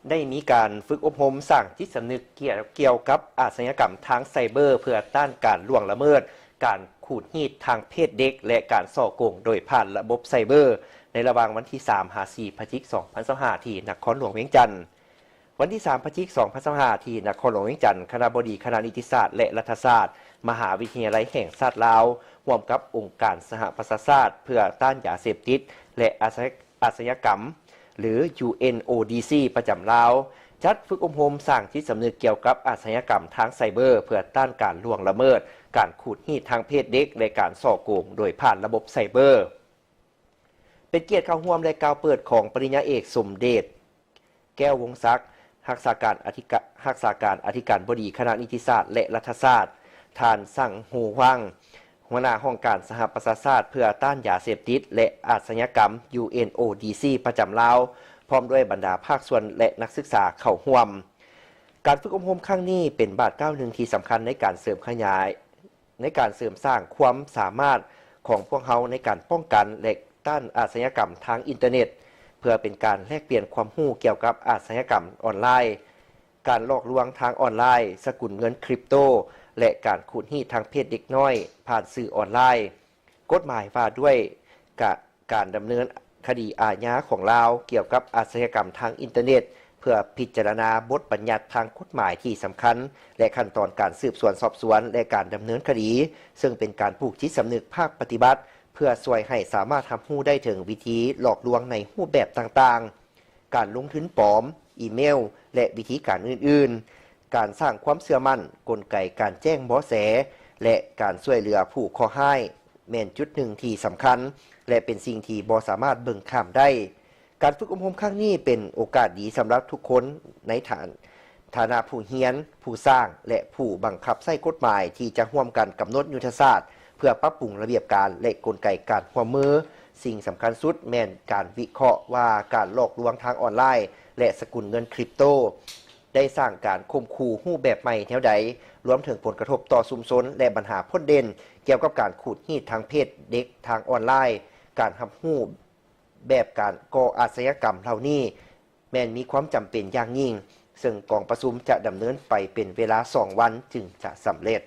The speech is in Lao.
ໄດ້ມີການຝຶກອົບຮົມສ້າງຈິດສຳນຶກກ່ຽວກັບອາຊະຍາກຳທາງໄຊເບີ ເພື່ອຕ້ານການລ່ວງລະເມີດ, ການຂູດຮີດທາງເພດເດັກ ແລະ ການສໍ້ໂກງໂດຍຜ່ານລະບົບໄຊເບີ ໃນລະຫວ່າງວັນທີສາມຫາສີ່ພະຈິກສອງພັນຊາວຫ້າ ທີ່ນະຄອນຫຼວງວຽງຈັນ. ວັນທີສາມພະຈິກສອງພັນຊາວຫ້າ ທີ່ນະຄອນຫຼວງວຽງຈັນ, ຄະນະບໍດີຄະນະນິຕິສາດ ແລະ ລັດຖະສາດ ມະຫາວິທະຍາໄລແຫ່ງຊາດລາວ ຮ່ວມກັບອົງການສະຫະປະຊາຊາດ ເພື່ອຕ້ານຢາເສບຕິດ ແລະ ອາຊະ ອາຊະຍາກຳ ຫຼື UNODC ປະຈຳລາວ ຈັດຝຶກອົບຮົມສ້າງຈິດສຳນຶກກ່ຽວກັບອາຊະຍາກຳທາງໄຊເບີ ເພື່ອຕ້ານການລ່ວງລະເມີດ, ການຂູດຮີດທາງເພດເດັກ ແລະ ການສໍ້ໂກງໂດຍຜ່ານລະບົບໄຊເບີ. ເປັນກຽດເຂົ້າຮ່ວມ ແລະ ກ່າວເປີດຂອງປະລິນຍາເອກ ສົມເດັດ ແກ້ວວົງສັກ ຮັກສາການອະທິກະ ຮັກສາການອະທິການບໍດີຄະນະນິຕິສາດ ແລະ ລັດຖະສາດ, ທ່ານ ສັງ ໂຮຫວັງ ຫົວໜ້າຫ້ອງການສະຫະປະຊາຊາດເພື່ອຕ້ານຢາເສບຕິດ ແລະ ອາຊະຍາກຳ UNODC ປະຈຳລາວ, ພ້ອມດ້ວຍບັນດາພາກສ່ວນ ແລະ ນັກສຶກສາເຂົ້າຮ່ວມ. ການຝຶກອົບຮົມຄັ້ງນີ້ເປັນບາດກ້າວໜຶ່ງທີ່ສຳຄັນໃນການເສີມຂະຫຍາຍ ໃນການເສີມສ້າງຄວາມສາມາດຂອງພວກເຮົາໃນການປ້ອງກັນ ແລະ ຕ້ານອາຊະຍາກຳທາງອິນເຕີເນັດ, ເພື່ອເປັນການແລກປ່ຽນຄວາມຮູ້ກ່ຽວກັບອາຊະຍາກຳອອນລາຍ, ການຫຼອກລວງທາງອອນລາຍ, ສະກຸນເງິນຄຣິບໂຕ ແລະ ການຂູດຮີດທາງເພດເດັກນ້ອຍຜ່ານສື່ອອນລາຍ. ກົດໝາຍວ່າດ້ວຍກະ ການດຳເນີນຄະດີອາຍາຂອງລາວກ່ຽວກັບອາຊະຍາກຳທາງອິນເຕີເນັດ ເພື່ອພິຈາລະນາບົດບັນຍັດທາງກົດໝາຍທີ່ສຳຄັນ ແລະ ຂັ້ນຕອນການສືບສວນສອບສວນ ແລະ ການດຳເນີນຄະດີ, ເຊິ່ງເປັນການປູກຈິດສຳນຶກພາກປະຕິບັດ ເພື່ອຊ່ວຍໃຫ້ສາມາດຮັບຮູ້ໄດ້ເຖິງວິທີຫຼອກລວງໃນຮູບແບບຕ່າງໆ, ການລົງທຶນປອມ, ອີເມວ ແລະ ວິທີການອື່ນໆ. ການສ້າງຄວາມເຊື່ອໝັ້ນ, ກົນໄກການແຈ້ງເບາະແສ ແລະ ການຊ່ວຍເຫຼືອຜູ້ເຄາະຮ້າຍ ແມ່ນຈຸດໜຶ່ງທີ່ສຳຄັນ ແລະ ເປັນສິ່ງທີ່ບໍ່ສາມາດເບິ່ງຂ້າມໄດ້. ການຝຶກອົບຮົມຄັ້ງນີ້ເປັນໂອກາດດີສຳລັບທຸກຄົນໃນຖານ ຖານະຜູ້ຮຽນ, ຜູ້ສ້າງ ແລະ ຜູ້ບັງຄັບໃຊ້ກົດໝາຍ ທີ່ຈະຮ່ວມກັນກຳນົດຍຸດທະສາດ ເພື່ອປັບປຸງລະບຽບການ ແລະ ກົນໄກການຮ່ວມມື, ສິ່ງສຳຄັນສຸດແມ່ນການວິເຄາະວ່າການຫຼອກລວງທາງອອນລາຍ ແລະ ສະກຸນເງິນຄຣິບໂຕ ໄດ້ສ້າງການຂົ່ມຂູ່ຮູບແບບໃໝ່ແນວໃດ, ລວມເຖິງຜົນກະທົບຕໍ່ຊຸມຊົນ ແລະ ບັນຫາພົ້ນເດັ່ນກ່ຽວກັບການຂູດຮີດທາງເພດເດັກທາງອອນລາຍ. ການຮັບຮູ້ແບບການກໍ່ອາຊະຍາກຳເຫຼົ່ານີ້ ແມ່ນມີຄວາມຈຳເປັນຢ່າງຍິ່ງ, ເຊິ່ງກອງປະຊຸມຈະດຳເນີນໄປເປັນເວລາສອງວັນຈຶ່ງຈະສຳເລັດ.